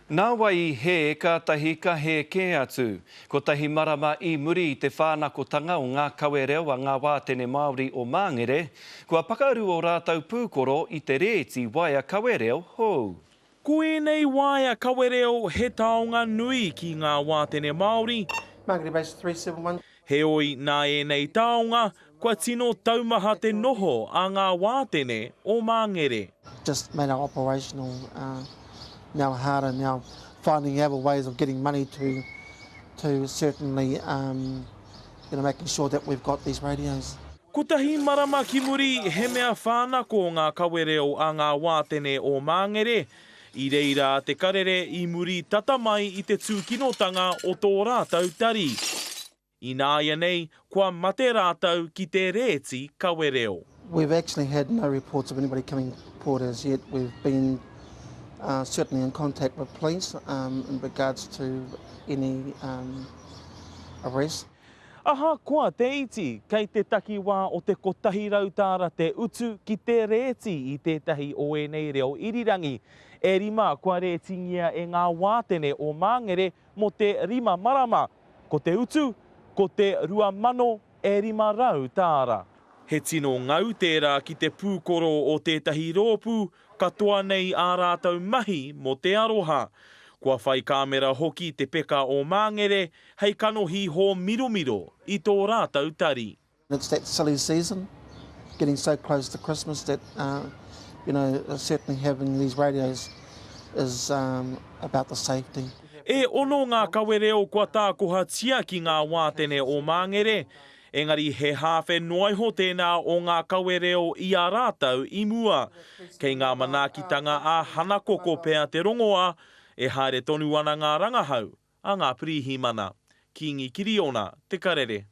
Nā wai i hē, kātahi ka hē kē atu. Kotahi marama i muri i te whānakotanga o ngā kawe reo a ngā wātene Māori o Māngere, kua pakaru ō rātou pūkoro i te rēti waea kawe reo hou. Ko ēnei waea kawe reo he taonga nui ki ngā wātene Māori. Māngere Base 371. Heoi, nā ēnei taonga, kua tino taumaha te noho a ngā wātene o Māngere. Just made our operational now harder now finding other ways of getting money to to certainly you know making sure that we've got these radios. Kotahi marama ki muri, he mea whānako ngā kawereo a ngā wātene o Māngere. I reira te karere i muri tata mai i te tūkinotanga o tō rātou tari. Ināianei, kua mate rātou ki te rēti kawe reo. We've actually had no reports of anybody coming forward as yet. We've been certainly in contact with police in regards to any arrests. Ahakoa te iti, kei te takiwā o te 100 tāra te utu ki te rēti i tētahi o ēnei reo irirangi. E rima kua rētingia e ngā wātene o Māngere mō te rima marama. Ko te utu, ko te 2,500 tāra. He tino ngau tērā ki te pūkoro o tētahi rōpū, katoa nei ā rātou mahi mō te aroha. Kua whai kāmera hoki te peka o Māngere hei kanohi hōmiromiro i tō rātou tari. It's that silly season, getting so close to Christmas that you know certainly having these radios is about the safety. E ono ngā kawereo kua tākohatia ki ngā wātene o Māngere, engari he hāwhe noa iho tēnā o ngā kawereo i a rātou i mua. Kei ngā manaakitanga a Hana Koko pea te rongoā, e haere tonu ana ngā rangahau a ngā pirihimana. Kīngi Kiriona, Te Karere.